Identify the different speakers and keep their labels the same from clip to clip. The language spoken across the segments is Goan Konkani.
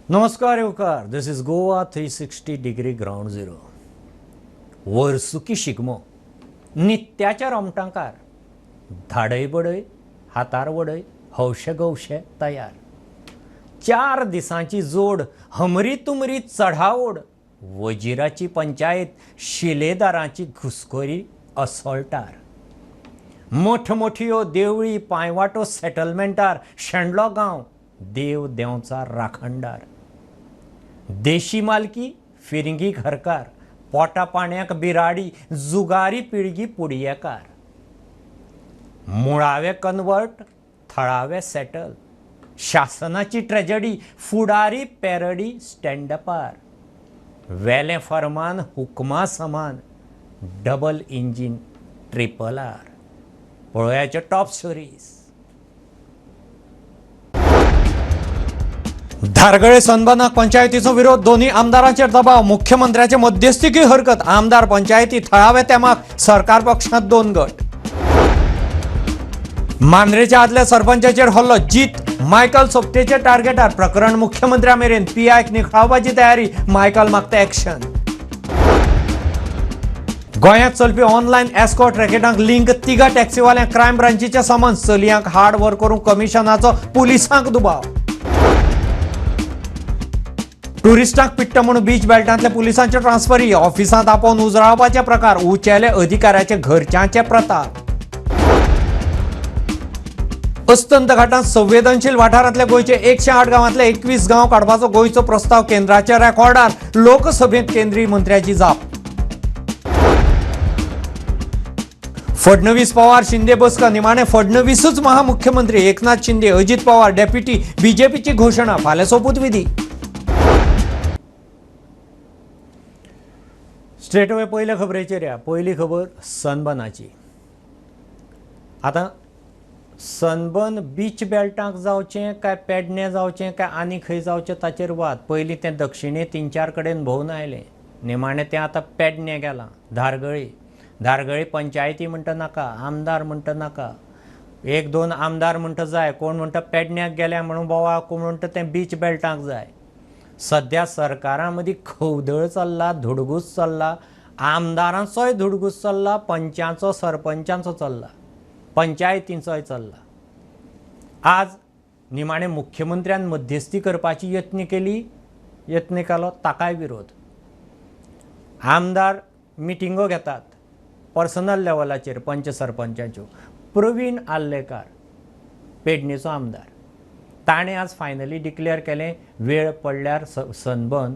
Speaker 1: नमस्कार येवकार. This is Goa 360 degree ground zero. वर्सुकी शिगमो नित्याच्या रोमटांकार, धाडय बडय हातार वडय हौशे गवशे तयार. 4 दिसांची जोड हमरी तुमरी चढाओढ, वजिराची पंचायत शिलेदारांची घुसखोरी असोल्टार, मोठमोठ्यो देवळी पांयवाटो सेटलमेंटार, शेंडलो गांव देव देंवचा राखणदार, देशी मालकी फिरंगी घरकार, पोटा पाण्याक बिराडी जुगारी पिळगी पुडयेकार, मुळावे कन्वर्ट थळावे सेटल, शासनाची ट्रेजडी फुडारी पॅरडी स्टँडपार, वेलें फरमान हुकमा समान, डबल इंजीन ट्रिपल आर. पळोवयाच्यो टॉप स्टोरीज. धारगळे सनबनाक पंचायतीचो विरोध, दोन्ही आमदारांचेर दबाव, मुख्यमंत्र्याचे मध्यस्थीकी हरकत, आमदार पंचायती थळावे तेमाक सरकार पक्षांत 2 गट. मांद्रेच्या आदल्या सरपंचाचेर हल्लो, जीत मायकल सोपटेचे टार्गेटार, प्रकरण मुख्यमंत्र्या मेरेन, पीआयक निखळावपाची तयारी, मायकल मागता एक्शन. गोंयांत चलपी ऑनलायन एस्कॉर्ट रॅकेटांक लिंक, 3 टॅक्सीवाल्यांक क्रायम ब्रांचीचे समन्स, चलयांक हाड व्हर करूंक कमिशनाचो पुलिसांक दुबाव. टुरिस्टांक पिट्ट म्हणून बीच बेल्टांतल्या पुलिसांच्यो ट्रान्सफरी, ऑफिसांत आपोवन उजरावपाचे प्रकार, उचेले अधिकाऱ्याचे घरच्यांचे प्रताप. अस्तंत घाटांत संवेदनशील वाठारांतल्या गोंयचे 108 गांवांतले 21 गांव काडपाचो गोंयचो प्रस्ताव केंद्राच्या रेकॉर्डार, लोकसभेंत केंद्रीय मंत्र्याची जाप. फडणवीस पवार शिंदे बसका, निमाणे फडणवीसूच महामुख्यमंत्री, एकनाथ शिंदे अजित पवार डेप्युटी, बीजेपीची घोषणा, फाल्यां सोपूतविधी. स्ट्रेट अवे पयल्या खबरेचेर या. पयली खबर सनबनाची. आतां सनबन बीच बेल्टांक जावचें काय पेडणे जावचें काय आनी खंय जावचें ताचेर वाद. पयलीं तें दक्षिणे 3-4 कडेन भोंवन आयलें, निमाणें तें आतां पेडणे गेलां. धारगळी धारगळी पंचायती म्हणटा नाका, आमदार म्हणटा नाका, 1-2 आमदार म्हणटा जाय, कोण म्हणटा पेडण्याक गेल्या म्हणून बोवाळ, कोण म्हणटा तें बीच बेल्टांक जाय. सद्या सरकारा मदीं खवदळ चल्ला, धुडगूस चल्ला, आमदारांचोय धुडगूस चल्ला, पंचांचो सरपंचांचो चल्ला, पंचायतींचोय चल्ला. आज निमाणे मुख्यमंत्र्यान मध्यस्थी करपाची यत्न केली, यत्न केलो, ताकाय विरोध. आमदार मिटिंगो घेतात पर्सनल लेवलाचेर पंच सरपंचाच्यो. प्रवीण आर्लेकार पेडणेचो आमदार, ताणें आज फायनली डिक्लेअर केलें वेळ पडल्यार सनबन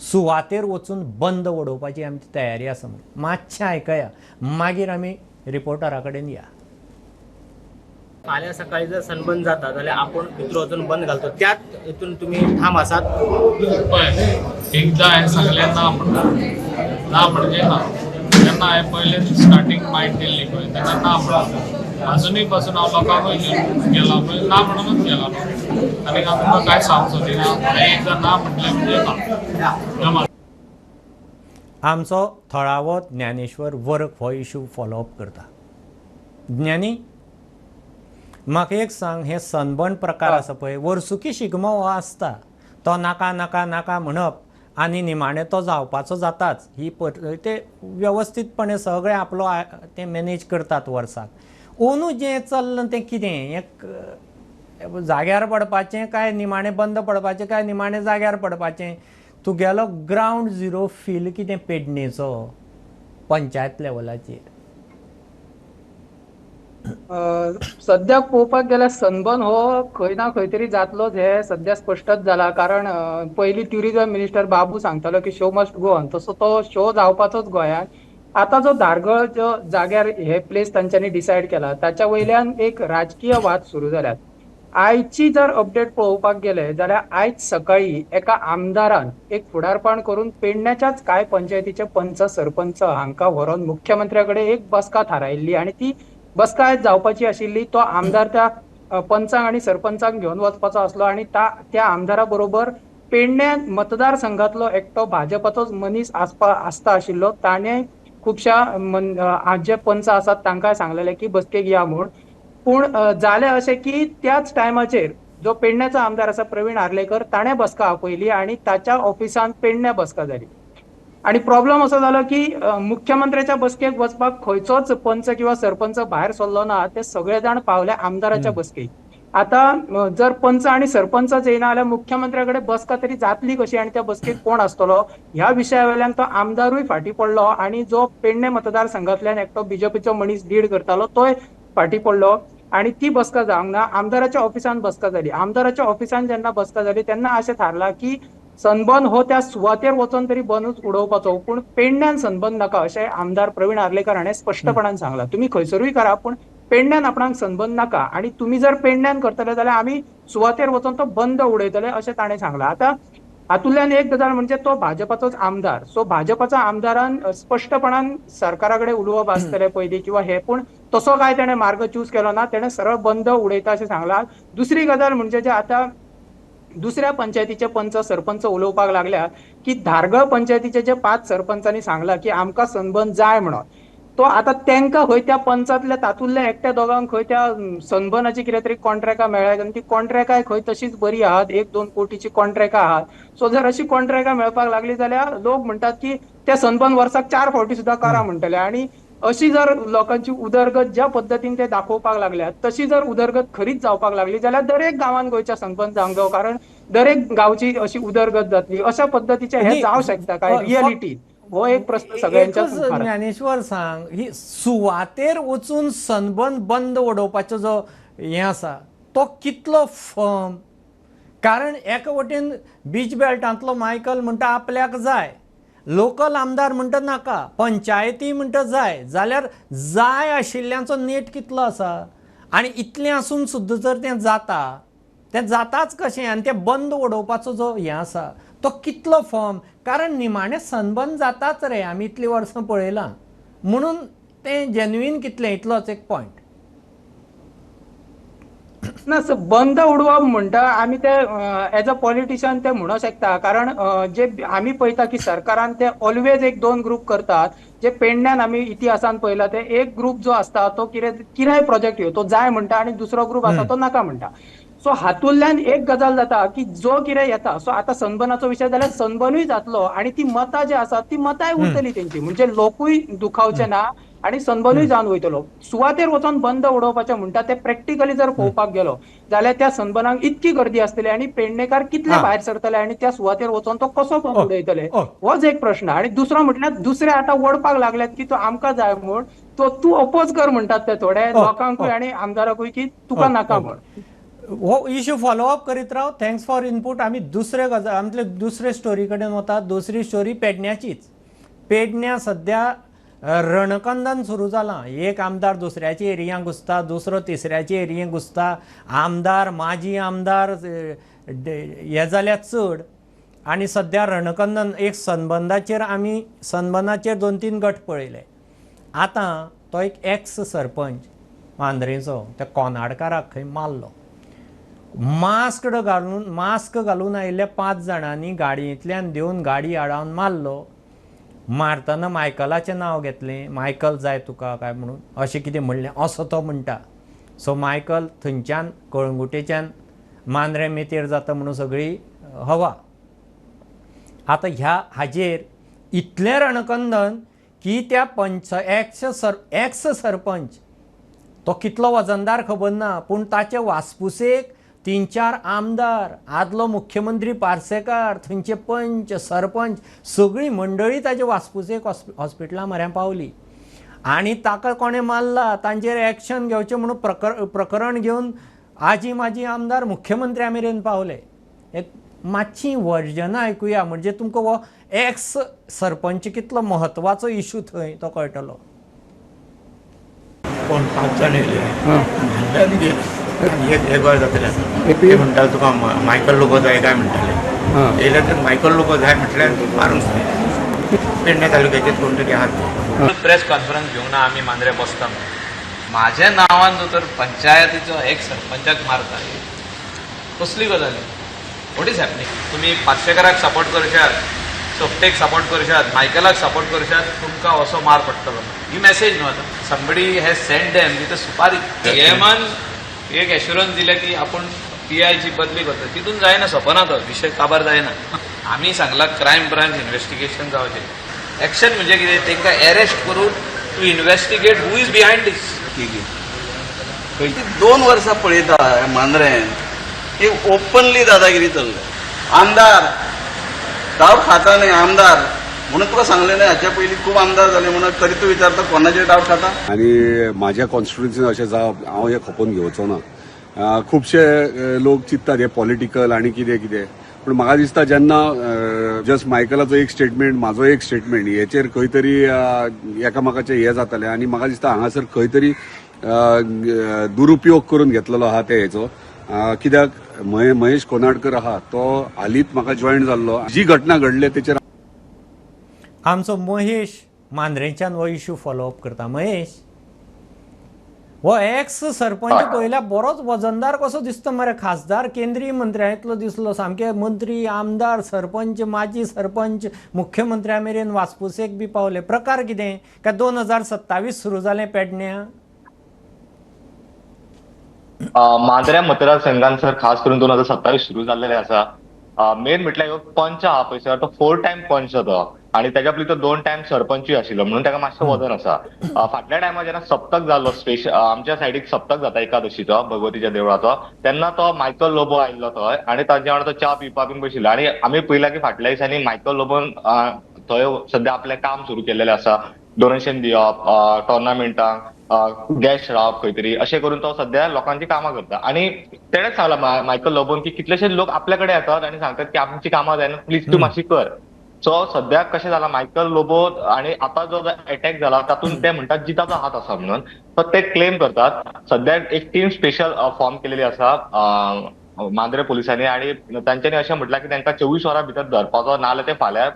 Speaker 1: सुवातेर वचून बंद उडोवपाची आमची तयारी आसा म्हणून. मातशें आयकया, मागीर आमी रिपोर्टरा कडेन या.
Speaker 2: फाल्यां सकाळी जर सनबन जाता जाल्यार आपूण भितर वचून बंद घालतो, त्याच हितून तुमी ठाम आसात?
Speaker 3: पळय, एकदां हांवें सांगलें ना म्हणटा, ना म्हणजे ना. जेन्ना हांवें पयलें स्टार्टींग मायट दिल्ली पळय तेन्ना ना म्हणटा, अजुनूय पासून हांव लोकांकूय घेवन गेला पळय, ना म्हणूनच गेला न्हू. आनी हांव तुमकां कांय सांगूंक सोदिना, हांवें एकदां ना म्हटलें म्हणजे ना.
Speaker 1: आमचो थळावो ज्ञानेश्वर वर्क हो इशू फॉलोअप करता. ज्ञानी, म्हाका एक सांग, हे सनबर्न प्रकार आसा पळय, वर्सुकी शिगमो हो आसता, तो नाका नाका नाका म्हणप आनी निमाणें तो जावपाचो जाताच. ही ते वेवस्थीतपणे सगळें आपलो ते मॅनेज करतात वर्साक. ओनू जें चल्लां तें कितें, एक जाग्यार पडपाचें काय निमाणें बंद पडपाचें काय निमाणें जाग्यार पडपाचें? तुगेलो ग्रावंड झिरो फील कितें पेडणेचो पंचायत लेवलाचेर?
Speaker 4: सद्याक पळोवपाक गेल्यार सनबर्न हो खंय ना खंय तरी जातलोच हे सद्या स्पश्टच जाला. कारण पयलीं ट्युरिजम मिनिस्टर बाबू सांगतालो की शो मस्ट गो ऑन, तसो तो शो जावपाचोच गोंयांत. आतां जो धारगळ जो जाग्यार हे प्लेस तांच्यांनी डिसायड केला ताच्या वयल्यान एक राजकीय वाद सुरू जाल्यात. आयची जर अपडेट पळोवपाक गेले जाल्यार आयज सकाळी एका आमदारान एक फुडारपण करून पेडण्याच्याच कांय पंचायतीचे पंच सरपंच हांकां व्हरोन मुख्यमंत्र्या कडेन एक बसका थारायिल्ली आनी ती बसका आयज जावपाची आशिल्ली. तो आमदार त्या पंचांक आनी सरपंचांक घेवन वचपाचो आसलो आनी त्या आमदारा बरोबर पेडण्या मतदारसंघातलो एकटो भाजपाचोच मनीस आसता आशिल्लो. ताणें खुबश्या जे पंच आसात तांकां सांगलेलें की बसकेक या म्हूण. पूण जालें अशें की त्याच टायमाचेर जो पेडण्याचो आमदार आसा प्रवीण आर्लेकर ताणें बसका आपयली आनी ताच्या ऑफिसान पेडण्या बसका जाली. आनी प्रॉब्लम असो जालो की मुख्यमंत्र्याच्या बसकेक वचपाक खंयचोच पंच किंवा सरपंच भायर सरलो ना, ते सगळे जाण पावले आमदाराच्या बसकेक. आतां जर पंच आनी सरपंचच येयना जाल्यार मुख्यमंत्र्या कडेन बसका तरी जातली कशी आनी त्या बसकेक कोण आसतलो ह्या विशया वयल्यान तो आमदारूय फाटीं पडलो आनी जो पेडणे मतदारसंघांतल्यान एकटो बीजेपीचो मनीस लीड करतालो तोय फाटीं पडलो आनी ती बसका जावंक ना. आमदाराच्या ऑफिसान बसका जाली. आमदाराच्या ऑफिसान जेन्ना बसका जाली तेन्ना अशें थारलां की सनबर्न हो त्या सुवातेर वचोन तरी बंदूच उडोवपाचो, पूण पेडण्यान सनबर्न नाका अशें आमदार प्रवीण आर्लेकर हाणें स्पश्टपणान सांगलां. तुमी खंयसरूय करा पूण पेडण्यान आपणाक सनबर्न नाका आनी तुमी जर पेडण्यान करतले जाल्यार आमी सुवातेर वचोन तो बंद उडयतले अशें ताणें सांगलां. आतां हातूंतल्यान एक गजाल म्हणजे तो भाजपाचोच आमदार, सो भाजपाचा आमदारान स्पश्टपणान सरकारा कडेन उलोवप आसतलें पयलीं किंवा हे, पूण तसो काय तेणें मार्ग चूज केलो ना, तेणें सरळ बंद उडयता अशें सांगलां. दुसरी गजाल म्हणजे जे आतां दुसऱ्या पंचायतीचे पंच सरपंच उलोवपाक लागल्या की धारगळ पंचायतीचे जे 5 सरपंचांनी सांगला की आमकां सनबर्न जाय म्हणून, तो आतां तेंकां खंय त्या पंचांतल्या तातूंतल्या एकट्या दोगांक खंय त्या सनबर्नाची कितें तरी कॉन्ट्रॅक्टां मेळ्ळ्यात आनी ती कॉन्ट्रॅक्टांय खंय तशीच बरी आहात, 1-2 कोटीची कॉन्ट्रॅक्टां आहात. सो जर अशी कॉन्ट्रॅक्टां मेळपाक लागली जाल्यार लोक म्हणटात की ते सनबर्न वर्साक 4 फावटी सुद्दां करा म्हणटले. आनी अशी जर लोकांची उदरगत ज्या पद्दतीन ते दाखोवपाक लागल्यात तशी जर उदरगत खरीच जावपाक लागली जाल्यार दरेक गांवान गोंयच्या सनबर्न जावंक जावं, कारण दरेक गांवची अशी उदरगत जातली. अशा पद्दतीचे हे जावं शकता काय रियलिटी, हो एक प्रश्न सगळ्यांच्या.
Speaker 1: ज्ञानेश्वर सांग, ही सुवातेर वचून सनबर्न बंद उडोवपाचो जो हें आसा तो कितलो फर्म? कारण एका वटेन बीच बेल्टांतलो मायकल म्हणटा आपल्याक जाय, लोकल आमदार म्हणटा नाका, पंचायती म्हणटा जाय, जाल्यार जाय आशिल्ल्यांचो नेट कितलो आसा? आनी इतलें आसून सुद्दां जर तें जाता, तें जाताच कशें? आनी तें बंद उडोवपाचो जो हें आसा तो कितलो फर्म? कारण निमाणें सनबर्न जाताच रे, आमी इतलीं वर्सां पळयलां, म्हणून तें जेन्युइन कितलें इतलोच एक पॉयंट
Speaker 4: ना. बंद उडोवप म्हणटा आमी ते एज अ पॉलिटिशियन ते म्हणू शकता, कारण जे आमी पळयता की सरकारान ते ऑलवेज 1-2 ग्रूप करतात. जे पेडण्यान आमी इतिहासान पळयला ते एक ग्रूप जो आसता तो कितेंय प्रोजेक्ट येवं तो जाय म्हणटा आनी दुसरो ग्रूप आसा तो नाका म्हणटा. सो हातूंतल्यान एक गजाल जाता की जो कितें येता, सो आतां सनबर्नाचो विशय जाल्यार सनबर्नूय जातलो आनी ती मतां जी आसात ती मतांय उरतली तेंची, म्हणजे लोकूय दुखावचे ना आनी सनबर्नूय जावन वयतलो. सुवातेर वचोन बंद उडोवपाचें म्हणटा ते प्रॅक्टिकली जर पळोवपाक गेलो जाल्यार त्या सनबर्नाक इतकी गर्दी आसतली आनी पेडणेकार कितले भायर सरतले आनी त्या सुवातेर वचोन तो कसो बंद उडयतले, होच एक प्रश्न. आनी दुसरो म्हटल्यार दुसरे आतां ओडपाक लागल्यात की तो आमकां जाय म्हूण, तो तूं अपोज कर म्हणटात ते थोडे लोकांकूय आनी आमदाराकूय की तुका नाका म्हूण.
Speaker 1: हो इश्यू फॉलोअप करीत राव. Thanks for input. आमी दुसरे गजाल आमचे दुसरे स्टोरी कडेन वता. दुसरी स्टोरी पेडण्याचीच. पेडण्या सद्या रणकंदन सुरू जालां. एक आमदार दुसऱ्याची एरियांत घुसता, दुसरो तिसऱ्याची एरियेंत घुसता, आमदार माजी आमदार हे जाल्यार चड. आनी सद्या रणकंदन एक सनबंदाचेर आमी सनबंदाचेर 2-3 गट पळयले. आतां तो एक एक्स सरपंच मांद्रेचो त्या कोनाडकाराक खंय मारलो. मास्क घालून आयिल्ल्या 5 जाणांनी गाडयेंतल्यान देवन गाडी आडावन मारलो. मारतना मायकलाचें नांव घेतलें, मायकल जाय तुका काय म्हणून अशें कितें म्हणलें असो तो म्हणटा. सो मायकल थंयच्यान कळंगुटेच्यान मांद्रे मेतेर जाता म्हणून सगळी हवा. आतां ह्या हाजेर इतलें रणकंदन की त्या पंच एक्स सरपंच तो कितलो वजनदार खबर ना, पूण ताचे वासपुसेक 3-4 आमदार, आदलो मुख्यमंत्री पार्सेकार, थंयचे पंच सरपंच सगळी मंडळी ताचे वासपुसेक हॉस्पिटला म्हऱ्यान पावली आनी ताका कोणें मारला तांचेर एक्शन घेवचें म्हणून प्रकरण घेवन आजी माजी आमदार मुख्यमंत्र्या मेरेन पावले. एक मातशी वर्जनां आयकुया, म्हणजे तुमकां हो एक्स सरपंच कितलो म्हत्वाचो इशू थंय तो कळटलो.
Speaker 5: कोण 5 जाण येयले आनी गेले. एक गोंय जातलें ते म्हणटाले तुका मायकल लोबो जाय काय म्हणटाले, येयले तर मायकल लोबो जाय म्हटल्यार मारूंक जाय. पेडणे तालुक्याचे कोण तरी आहात.
Speaker 6: प्रेस कॉन्फरन्स घेवंक ना आमी मांद्रे बसता म्हणून म्हाज्या नांवान जो तर पंचायतीचो एक सरपंचाक मारता, कसली गजाल? What is happening? तुमी पार्सेकाराक सपोर्ट करशात, सोपटेक सपोर्ट करशात, मायकलाक सपोर्ट करशात, तुमकां असो मार पडटलो. ही मॅसेज न्हू आतां. Somebody has sent them with a सुपारी. सीएमान एक एश्युरन्स दिलें की आपूण पी आयची बदली करता तितून जायना, सपना तो विशय काबार जायना. आमी सांगला क्रायम ब्रांच इन्व्हेस्टिगेशन जावचें. एक्शन म्हणजे कितें, तांकां एरेस्ट करून to investigate who is behind this.
Speaker 7: ती 2 वर्सां पळयता मांद्रें की ओपनली दादागिरी चल्ल्या. आमदार डावट खाता न्ही आमदार म्हणून तुका सांगलें न्ही, हाच्या पयलीं खूब आमदार जाले म्हणून तरी तूं विचारता कोणाचेर डावट खाता.
Speaker 8: आनी म्हाज्या कॉन्स्टिट्युन्सीन अशें जावप हांव हें खपोवन घेवचो ना. खुबशे लोक चिंततात हे पॉलिटिकल आनी कितें कितें, पूण म्हाका दिसता जेन्ना जस्ट मायकलाचो एक स्टेटमेंट, म्हाजो एक स्टेटमेंट हेचेर खंय तरी एकामेकाचें हें जातालें आनी म्हाका दिसता हांगासर खंय तरी दुरुपयोग करून घेतलेलो आहा ते हेचो. कित्याक महेश कोनाडकर आहा तो हालींच म्हाका जॉयन जाल्लो, जी घटना घडली तेचेर.
Speaker 1: आमचो महेश मांद्रेंच्यान हो इशू फॉलोअप करता. महेश, हो एक्स सरपंच पळयल्यार बरोच वजनदार कसो दिसता मरे. खासदार, केंद्रीय मंत्र्या इतलो दिसलो. सामके मंत्री, आमदार, सरपंच, माजी सरपंच, मुख्यमंत्र्या मेरेन वासपुसेक बी पावले. प्रकार कितें काय 2027 सुरू जालें पेडण्या?
Speaker 9: मांद्र्या मतदारसंघान सर खास करून 2027 सुरू जाल्लेले आसा. मेन म्हटल्यार ह्यो पंच आहा पळय सर, तो फोर टायम पंच तो आणि त्याच्या पयलीं तो दोन टायम सरपंचूय आशिल्लो, म्हणून ताका मातशें वजन आसा. फाटल्या टायमार जेन्ना सप्तक जाल्लो स्पेशल, आमच्या सायडीक सप्तक जाता एकादशीचो भगवतीच्या देवळाचो, तेन्ना तो मायकल लोबो आयिल्लो थंय आणि तांच्या वांगडा तो च्या पिवपाक बीन बशिल्लो. आणि आमी पळयला की फाटल्या दिसांनी मायकल लोबोन थंय सद्या आपलें काम सुरू केल्लेलें आसा. डोनेशन दिवप, टोर्नामेंटांक गेस्ट रावप खंय तरी, अशें करून तो सद्या लोकांची कामां करता. आणि तेणेच सांगला मायकल लोबोन की कितलेशेच लोक आपल्या कडेन येतात आणि सांगतात की आमची कामां जायना, प्लीज तूं मातशी कर. सो सद्याक कशें जाला, मायकल लोबो आणि आता जो अटॅक जाला तातूंत ते म्हणटात जिताचो हात आसा म्हणून, सो ते क्लेम करतात. सद्याक एक टीम स्पेशल फॉर्म केलेली आसा मांद्रे पोलिसांनी आणि तांच्यांनी अशें म्हटलां की तांकां 24 वरां भितर धरपाचो, नाजाल्यार ते फाल्यां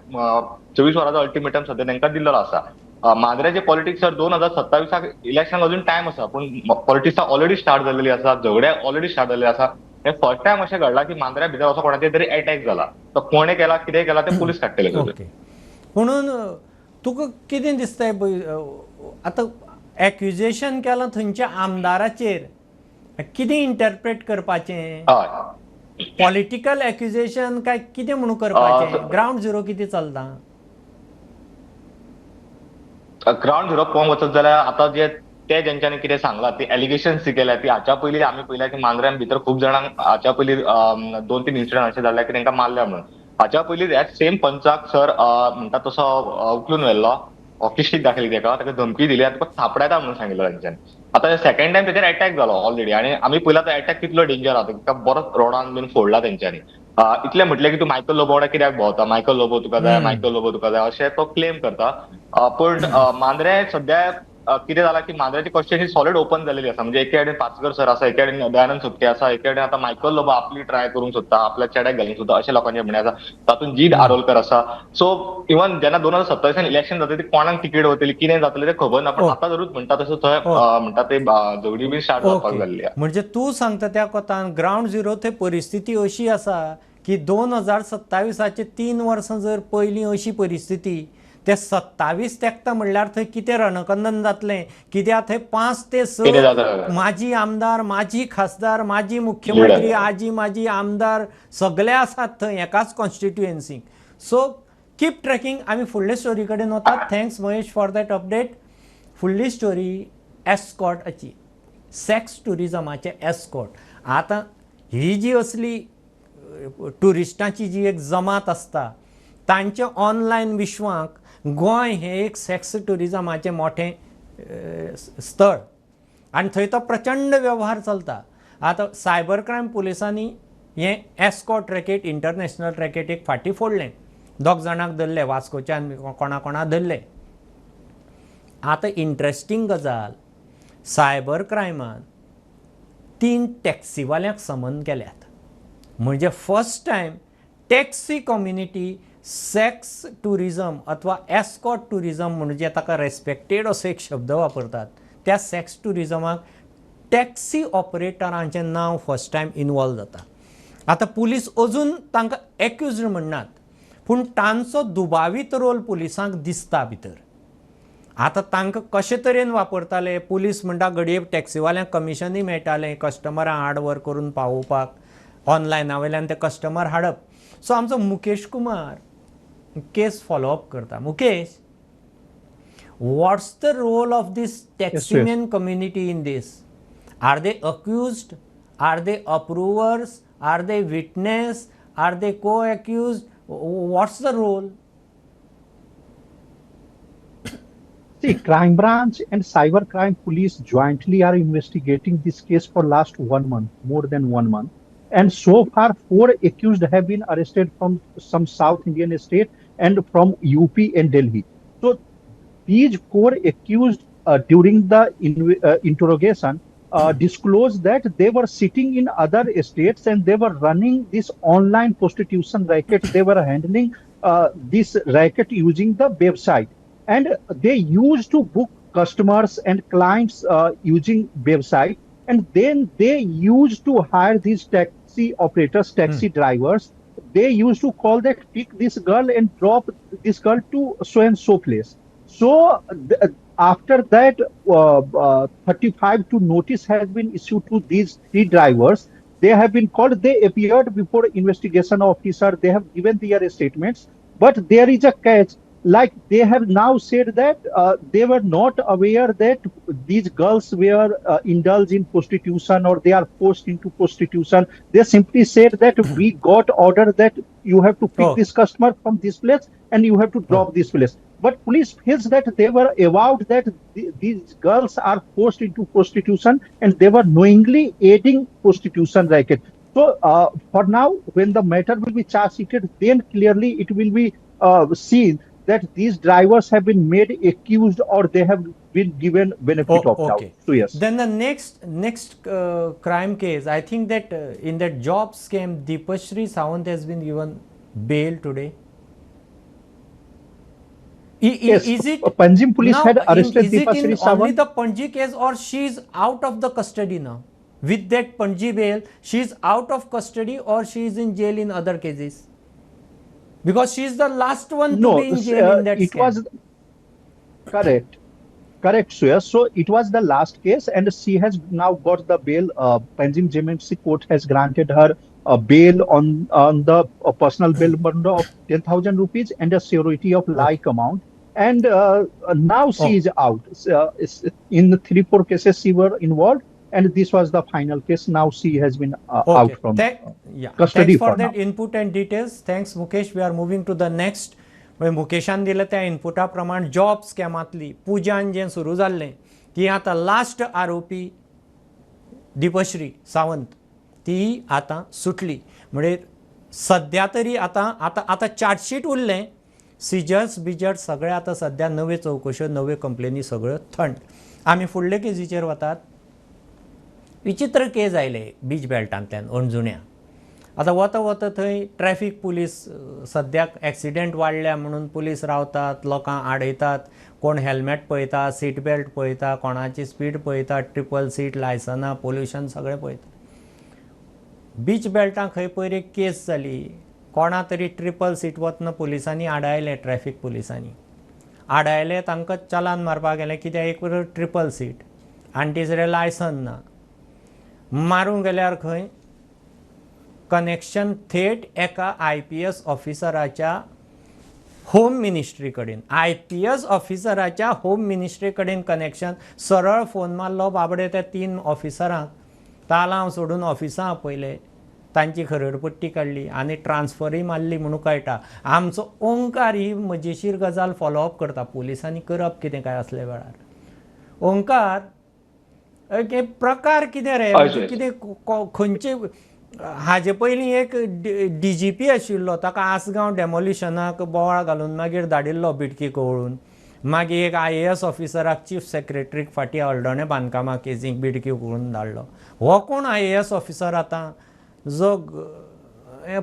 Speaker 9: 24 वरांचो अल्टिमेटम सद्या तांकां दिल्लो आसा. मांद्र्याचे पॉलिटिक्स सर, 2027 इलेक्शन अजून टायम आसा, पूण पॉलिटिक्स ऑलरेडी स्टार्ट जाल्लेली आसा, झगडे ऑलरेडी स्टार्ट जाल्ले आसा. हे फर्स्ट टायम अशें घडलां की मांद्र्या भितर असो कोणाचेर तरी अटॅक जाला. तो कोणे केला, कितें केला ते पुलीस काडटले.
Speaker 1: ओके, म्हणून तुका कितें दिसता पळय, आतां एक्युजेशन केलां थंयच्या आमदाराचेर, कितें इंटरप्रेट करपाचें? पॉलिटिकल एक्युजेशन काय कितें म्हणून करपाचें? ग्रावंड झिरो कितें चलता?
Speaker 9: ग्रावंड झिरो पळोवंक वचत जाल्यार आतां जे ते जेंच्यांनी कितें सांगलां, ती एलिगेशन जी केल्या ती हाच्या पयलीं आमी पळयल्या की मांद्र्यान भितर खूब जाणांक हाच्या पयलीं दोन तीन इन्सिडंट अशे जाल्ले की तांकां मारल्या म्हणून. हाच्या पयलीं ह्याच सेम पंचाक सर म्हणटा तसो उखलून व्हेल्लो, हॉकी दाखयली ताका, ताका धमकी दिली आनी तुका थापडायता म्हणून सांगिल्लो तेंच्यांनी. आतां सेकंड टायम तेचेर अटॅक जालो ऑलरेडी आनी आमी पळयला तो अटॅक कितलो डेंजर आहा, ताका बरोच रोडान बीन फोडला तेंच्यांनी. इतलें म्हटलें की तूं मायकल लोबो वांगडा कित्याक भोंवता, मायकल लोबो तुका जाय, मायकल लोबो तुका जाय, अशें तो क्लेम करता. पूण मांद्रे सद्या कितें जालां की मांद्र्याची कॉन्स्टिट्युएन्सी सॉलिड ओपन जाल्लेली आसा. म्हणजे एके कडेन पार्सेकर सर आसा, एके कडेन दयानंद सोपटे आसा, एके कडेन आतां मायकल लोबो आपली ट्राय करूंक सोदता, आपल्या चेड्याक घालूंक सोदता अशें लोकांचें म्हणणें आसा. तातूंत जीत आरोलकर आसा. सो इवन जेन्ना 2027 इलेक्शन जातलें, ती कोणाक तिकेट वतली, कितें जातलें तें खबर ना, पण आतां जरूच म्हणटा तसो थंय म्हणटा ते झगडी बीन स्टार्ट जावपाक जाल्ली आहा.
Speaker 1: म्हणजे तूं सांगता त्या कोतान ग्रावंड झिरो थंय परिस्थिती अशी आसा की 2027 चे 3 वर्सां जर पयलीं अशी परिस्थिती, ते 27 तेंकता म्हणल्यार थंय कितें रणकंदन जातलें? कित्याक थंय 5 ते 6
Speaker 9: कितें जातलें?
Speaker 1: माजी आमदार, माजी खासदार, माजी मुख्यमंत्री,
Speaker 9: Leader.
Speaker 1: आजी माजी आमदार सगळे आसात थंय एकाच कॉन्स्टिट्युएन्सीक. So keep tracking. आमी फुडले स्टोरी कडेन वतात. Thanks Mahesh for that update. फुडली स्टोरी एस्कॉर्टाची, सेक्स टुरिजमाचे एस्कॉर्ट. आतां ही जी असली ट्युरिस्टांची जी एक जमात आसता, तांच्या ऑनलायन विश्वाक गोंय हें एक सेक्स ट्युरिजमाचें मोठें स्थळ आनी थंय तो प्रचंड वेव्हार चलता. आतां सायबर क्रायम पुलिसांनी हें एस्कॉर्ट रॅकेट, इंटरनॅशनल रॅकेट एक फाटीं फोडलें. दोग जाणांक धरले, वास्कोच्यान कोणा कोणा धरले. आतां इंट्रस्टींग गजाल, सायबर क्रायमान तीन टॅक्सीवाल्यांक समन केल्यात. म्हणजे first time taxi community sex tourism अथवा एस्कॉर्ट ट्युरिजम, म्हणजे ताका रेस्पेक्टेड असो एक शब्द वापरतात, त्या सेक्स ट्युरिजमाक टॅक्सी ऑपरेटरांचें नांव फर्स्ट टायम इनवॉल्व जाता. आतां पुलीस अजून तांकां एक्युज्ड म्हणनात, पूण तांचो दुबावीत रोल पुलिसांक दिसता भितर. आतां तांकां कशे तरेन वापरताले, पुलीस म्हणटा घडये टॅक्सीवाल्यांक कमिशनूय मेळटालें कस्टमरांक हाड व्हर करून पावोवपाक. ऑनलायना वयल्यान ते कस्टमर हाडप. सो आमचो मुकेश कुमार केस फॉलोअप करता. Mukesh, what's the role of this taximan community in this? Are they accused? Are they approvers? Are they witness? Are they co-accused? What's the role?
Speaker 10: See, Crime Branch and Cyber Crime Police jointly are investigating this case for last 1 month, more than 1 month. And so far, 4 accused have been arrested from some South Indian state and from UP and Delhi. So these 4 accused during the interrogation disclosed that they were sitting in other states and they were running this online prostitution racket. They were handling this racket using the website. And they used to book customers and clients using website. And then they used to hire these taxi operators, taxi drivers. They used to call that, pick this girl and drop this girl to so and so place. So after that, 35 to notice has been issued to these 3 drivers. They have been called. They appeared before investigation officer. They have given their statements. But there is a catch. Like they have now said that they were not aware that these girls were indulged in prostitution or they are forced into prostitution. They simply said that we got order that you have to pick this customer from this place and you have to drop this place. But police feels that they were avowed that these girls are forced into prostitution and they were knowingly aiding prostitution racket. So for now, when the matter will be charge sheeted, then clearly it will be seen that these drivers have been made accused or they have been given benefit of doubt. So yes.
Speaker 1: Then the next crime case, I think that in that job scam, Deepashri Sawant has been given bail today.
Speaker 10: Yes,
Speaker 1: is it
Speaker 10: Panjim police
Speaker 1: now,
Speaker 10: had arrested Deepashri Sawant?
Speaker 1: Only the Panji case, or she is out of the custody now? With that Panji bail, she is out of custody or she is in jail in other cases? Because she is the last one to be in jail in that
Speaker 10: it
Speaker 1: scam.
Speaker 10: Was correct. Correct, Suyash. So it was the last case and she has now got the bail. Panjim JMFC court has granted her a bail on the personal bail bond of 10,000 rupees and a surety of like amount. And now she is out. In the 3-4 cases she were involved, and this was the final case. Now she has been out from custody.
Speaker 1: Thanks for that input and details. Thanks, Mukesh. We are moving to the next. मुकेशान दिले त्या इनपुटा प्रमाण जॉब स्कॅमांतली पुजान जें सुरू जाल्लें ती आतां लास्ट आरोपी दीपश्री सावंत ती आतां सुटली. म्हणजे सद्या तरी आतां आतां आतां चार्जशीट उरलें, सिजर्स बिजर्स सगळें आतां सद्या नव्यो चवकश्यो नव्यो कंप्लेनी सगळ्यो थंड. आमी फुडले केजीचेर वतात. विचित्र केज आयले बीच बेल्टांतल्यान अणजुण्या. आतां वता वता थंय ट्रॅफीक पुलीस सद्याक एक्सिडेंट वाडल्या म्हणून पुलीस रावतात, लोकांक आडयतात, कोण हेल्मेट पळयता, सीट बेल्ट पळयता, कोणाची स्पीड पळयता, ट्रिपल सीट, लायसनां, पोल्युशन सगळें पळयता. बीच बेल्टां खंय पयर एक केस जाली, कोणा तरी ट्रिपल सीट वतना पुलिसांनी आडायलें, ट्रॅफीक पुलिसांनी आडायलें, तांकां चलान मारपाक गेलें कित्याक एक ट्रिपल सीट आनी तिसरें लायसन ना. मारूंक गेल्यार खंय कनेक्शन थेट एका IPS ऑफिसराच्या होम मिनिस्ट्री कडेन, IPS ऑफिसराच्या होम मिनिस्ट्री कडेन कनेक्शन. सरळ फोन मारलो बाबडे त्या 3 ऑफिसरांक, तालांव सोडून ऑफिसां आपयले, तांची खरडपट्टी काडली आनी ट्रान्सफरूय मारली म्हणून कळटा. आमचो ओंकार ही मजेशीर गजाल फॉलोअप करता. पुलिसांनी करप कितें काय असल्या वेळार? ओंकार, एक प्रकार कितें रे, कितें खंयचे? हाजे पयलीं एक DGP आशिल्लो, ताका आसगांव डेमोलिशनाक बोवाळ घालून मागीर धाडिल्लो बिटकी कवळून. मागीर एक IAS ऑफिसराक चीफ सेक्रेटरीक फाटीं हळदोणें बांदकामा केजीक बिडकी करून धाडलो. हो कोण IAS officer आतां जो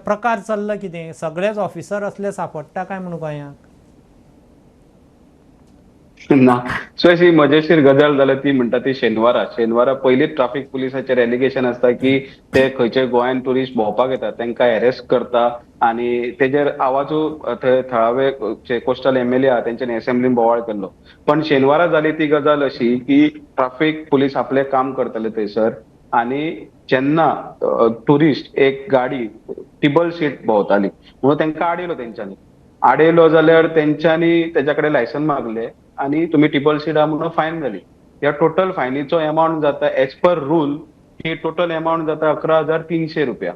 Speaker 1: प्रकार चल्ला कितें? सगळेच ऑफिसर असले सांपडटा काय म्हणून गोंयांक?
Speaker 11: ना. सो अशी मजेशीर गजाल जाल्या ती म्हणटा ती शेनवारा पयलीच ट्राफीक पुलिसाचेर एलिगेशन आसता की ते खंयचे गोंयान ट्युरिस्ट भोंवपाक येतात तांकां हॅरेस करता आनी तेजेर आवाजू थंय थळावे जे कोस्टल एमएलए आहा तेंच्यानी असेंब्लीन बोवाळ केल्लो. पण शेनवारा जाली ती गजाल अशी की ट्राफीक पुलीस आपलें काम करतले थंयसर आनी जेन्ना ट्युरिस्ट एक गाडी टिबल सीट भोंवताली म्हणून तांकां आडयलो, तेंच्यांनी आडयलो जाल्यार तेंच्यांनी तेज्या कडेन लायसन मागले आनी तुमी टिबल सीट आहा म्हणून फायन घाली. ह्या टोटल फायनीचो एमावंट जाता एज पर रूल ही टोटल एमावंट जाता 11,300 रुपया.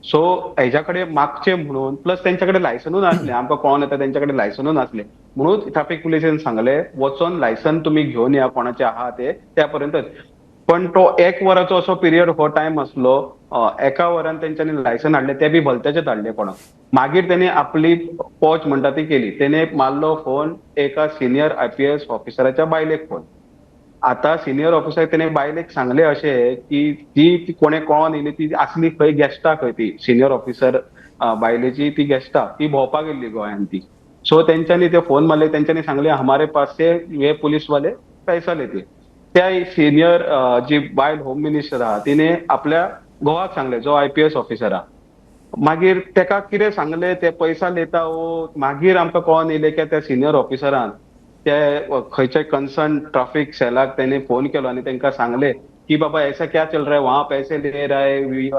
Speaker 11: सो हेज्या कडेन मागचे म्हणून प्लस तेंच्या कडेन लायसनूय नासलें, आमकां कळोन येता तेंच्या कडेन लायसनूय नासलें म्हणून ट्राफीक पुलिसेन सांगलें वचोन लायसन तुमी घेवन या कोणाचें आहा ते त्या पर्यंतच. पण तो एक वराचो असो पिरियड हो टायम आसलो, एका वरान तेंच्यांनी लायसन हाडलें, ते बी भलत्याचेच हाडलें कोणाक. मागीर तेणी आपली पोच म्हणटा ती केली, तेणे मारलो फोन एका सिनियर IPS ऑफिसराच्या बायलेक फोन. आता सिनियर ऑफिसर तेणे बायलेक सांगले अशें की ती कोणे कळोन येयली ती आसली खंय गेस्टा खंय, ती सिनियर ऑफिसर बायलेची ती गेस्टा ती भोंवपाक गेल्ली गोंयान ती. सो तेंच्यांनी ते फोन मारले, तेंच्यांनी सांगले हमारे पास से हे पुलीस वाले पैसा लेते. त्या सिनियर जी बायल होम मिनिस्टर आहा तिने आपल्या घोवाक सांगले जो IPS officer आहा. मागीर तेका कितें सांगले ते पैसा लेता हो, मागीर आमकां कळोन येयलें की त्या सिनियर ऑफिसरान ते खंयचे कन्सर्न ट्राफीक सेलाक तेणे फोन केलो आनी तांकां सांगले की बाबा ऐसा क्या चल रहा है, वहाँ पैसे ले रहा है,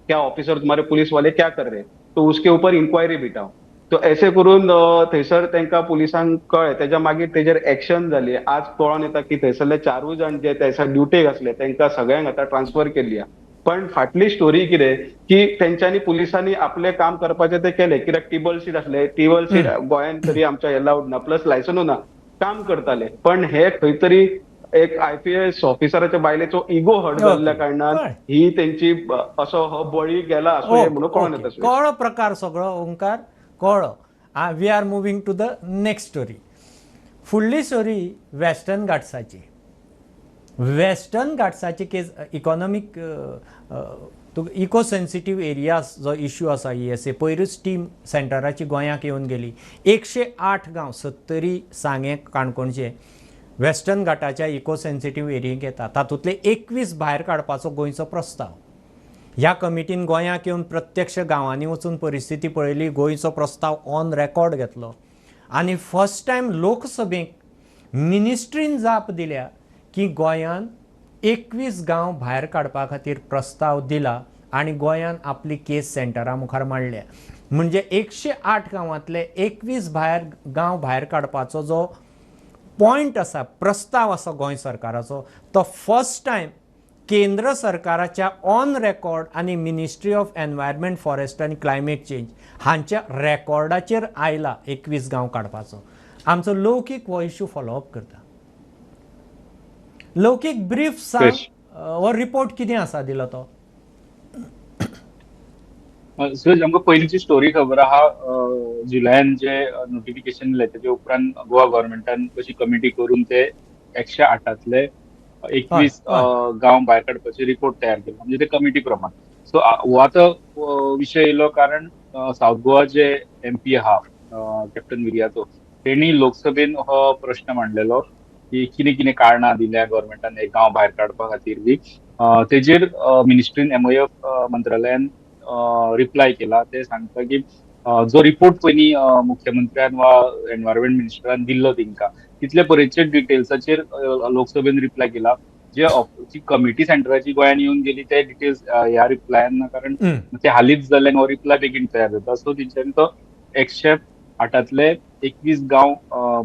Speaker 11: क्या ऑफिसर तुम्हारे पुलिस वाले क्या कर रहे, तो उसके ऊपर इन्क्वायरी बिठाओ. तो ऐसे करून थंयसर तांकां पुलिसांक कळ्ळें. तेज्या मागीर तेजेर एक्शन जाली. आज कळोन येता की थंयसरले 4 जाण जे थंयसर ड्युटेक आसले तांकां सगळ्यांक आतां ट्रान्सफर केल्ली आहा. पण फाटली स्टोरी कितें की तेंच्यांनी पुलिसांनी आपलें काम करपाचें तें केलें, कित्याक टिबल सीट आसले, टिबल सीट गोंयांत तरी आमच्या एलावड ना, प्लस लायसनूय ना, काम करताले. पण हे खंय तरी एक IPS ऑफिसराच्या बायलेचो इगो हर्ट जाल्ल्या कारणान ही तेंची असो हो बळी गेला आसूं म्हणून कळोन येता.
Speaker 1: कळ्ळो प्रकार सगळो ओंकार, कळ्ळो. We are moving to the next story. फुडली स्टोरी वेस्टर्न घाट्साची. वेस्टर्न घाट्साची case economic eco sensitive areas जो इश्यू आसा ESA पयरूच टीम सेंटराची गोंयाक येवन गेली. 108 गांव सत्तरी, सांगें, काणकोणचे वेस्टर्न घाटाच्या इको सेन्सिटीव एरियेक येता. तातूंतले 21 भायर काडपाचो गोंयचो प्रस्ताव. ह्या कमिटीन गोंयाक येवन प्रत्यक्ष गांवांनी वचून परिस्थिती पळयली, गोंयचो प्रस्ताव ऑन रेकॉर्ड घेतलो आनी फर्स्ट टायम लोकसभेक मिनिस्ट्रीन जाप दिल्या की गोंयान 21 गांव भायर काडपा खातीर प्रस्ताव दिला आनी गोंयान आपली केस सेंटरा मुखार मांडल्या. म्हणजे 108 गांवांतले 21 भायर गांव भायर काडपाचो जो पॉयंट आसा, प्रस्ताव आसा गोंय सरकाराचो, तो फर्स्ट टायम केंद्र सरकाराच्या ऑन रेकॉर्ड आनी मिनिस्ट्री ऑफ एनवायरमेंट फॉरेस्ट आनी क्लायमेट चेंज हांच्या रेकॉर्डाचेर आयला 21 गांव काडपाचो. आमचो लौकीक हो इश्यू फॉलोअप करता. लौकीक ब्रीफ सांग, हो रिपोर्ट कितें आसा दिलो तो?
Speaker 12: सुरज, आमकां पयलींची स्टोरी खबर आहा. जुलयान जे नोटिफिकेशन दिलें तेजे उपरांत गोवा गव्हर्मेंटान कशी कमिटी करून ते 108 21 गांव भायर काडपाचे रिपोर्ट तयार केलो, म्हणजे ते कमिटी प्रमाण. सो हो आतां विशय येयलो कारण सावथ गोवा जे MP आहा कॅप्टन विरियातो, तेणी लोकसभेन हो प्रश्न मांडलेलो की कितें कितें कारणां दिल्या गव्हर्मेंटान हे गांव भायर काडपा खातीर बी. तेजेर मिनिस्ट्रीन MOF मंत्रालयान रिप्लाय केला. ते सांगता की जो रिपोर्ट पयलीं मुख्यमंत्र्यान वा एनवायरमेंट मिनिस्टरान दिल्लो तेंकां तितले पर्यंतचे डिटेल्साचेर लोकसभेन रिप्लाय केला. जे जी कमिटी सेंटराची गोंयान येवन गेली ते डिटेल्स ह्या रिप्लायान ना, कारण ते हालींच जाल्ल्यान हो रिप्लाय बेगीन तयार जाता. सो तेंच्यांनी तो 108 21 गांव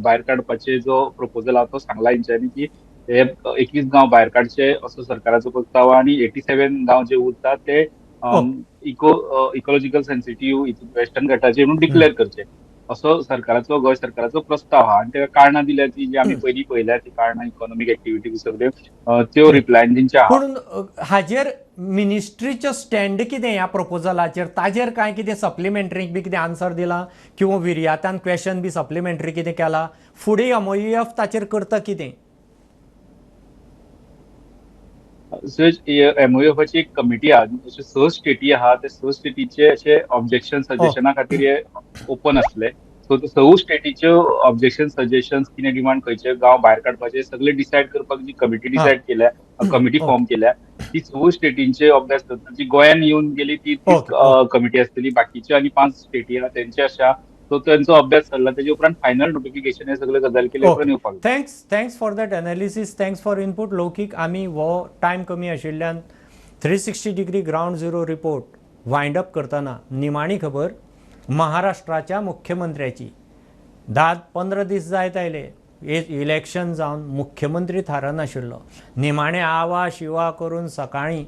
Speaker 12: भायर काडपाचे जो प्रपोजल आहा तो सांगला हेंच्यांनी की हे 21 गांव भायर काडचे असो सरकाराचो प्रस्ताव आनी 87 गांव जे उरतात ते इकोलॉजिकल सेन्सिटीव वेस्टर्न घाटाचे म्हणून डिक्लेअर करचे असो सरकाराचो, गोंय सरकाराचो प्रस्ताव आहा. आनी ताका कारणां दिल्या ती जी आमी पयलीं पळयल्या ती कारणां इकॉनॉमीक एक्टिविटी सगळ्यो त्यो रिप्लायन तेंच्या आहा.
Speaker 1: पूण हाजेर मिनिस्ट्रीचो स्टँड कितें ह्या प्रपोजलाचेर, ताजेर कांय कितें सप्लिमेंटरी बी कितें आन्सर दिला किंवा विर्यातान क्वेशन बी सप्लिमेंटरी कितें केला, फुडें MOEF ताचेर करता कितें?
Speaker 12: MOEFाची एक कमिटी आहा, अशे 6 स्टेटी आहा, ते 6 स्टेटीचे अशे ऑब्जेक्शन सजेशना खातीर हे ओपन आसले. सो ते 6 स्टेटीच्यो ऑब्जेक्शन सजेशन्स कितें डिमांड, खंयचे गांव भायर काडपाचे सगळे डिसायड करपाक जी कमिटी डिसायड केल्या, कमिटी फॉर्म केल्या, ती 6 स्टेटींचे अभ्यास करता. जी गोंयान येवन गेली ती कमिटी आसतली, बाकीच्यो आनी 5 स्टेटी आहा तेंचे आसा. सो तेंचो अभ्यास चल्ला, तेजे उपरांत फायनल नोटिफिकेशन हे सगळे गजाल केले उपरांत येवपाक.
Speaker 1: Thanks, thanks for that analysis, thanks for input Laukik. आमी हो टायम कमी आशिल्ल्यान 360 degree ground zero report wind up करतना निमाणी खबर महाराष्ट्राच्या मुख्यमंत्र्याची. 10-15 दीस जायत आयले इलेक्शन जावन मुख्यमंत्री थारनाशिल्लो. निमाणे आवा शिवा करून सकाळीं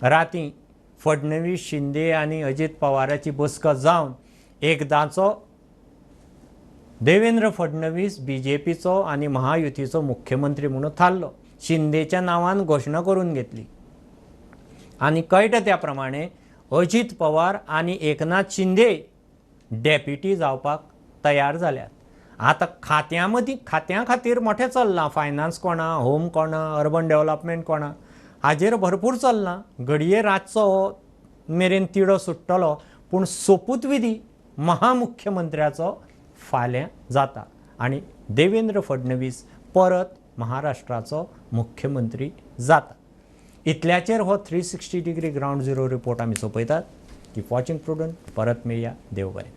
Speaker 1: राती फडणवीस, शिंदे आनी अजीत पवाराची बसका जावन एकदांचो देवेंद्र फडणवीस बीजेपीचो आनी महायुतीचो मुख्यमंत्री म्हणून थारलो. शिंदेच्या नांवान घोशणा करून घेतली आनी कळटा त्या प्रमाणे अजीत पवार आनी एकनाथ शिंदे डेप्युटी जावपाक तयार जाल्यात. आतां खात्यां मदीं खात्यां खातीर मोठें चल्लां, फायनान्स कोणा, होम कोणा, अर्बन डेवलपमेंट कोणा, हाजेर भरपूर चल्लां. घडये रातचो हो मेरेन तिडो सुट्टलो, पूण सोपूतविधी महामुख्यमंत्र्याचो फाल्यां जाता आनी देवेंद्र फडणवीस परत महाराष्ट्राचो मुख्यमंत्री जाता. इतल्याचेर हो 360 डिग्री ग्रावंड झिरो रिपोर्ट आमी सोंपयतात. Keep watching prudent. परत मेळया. देव बरें.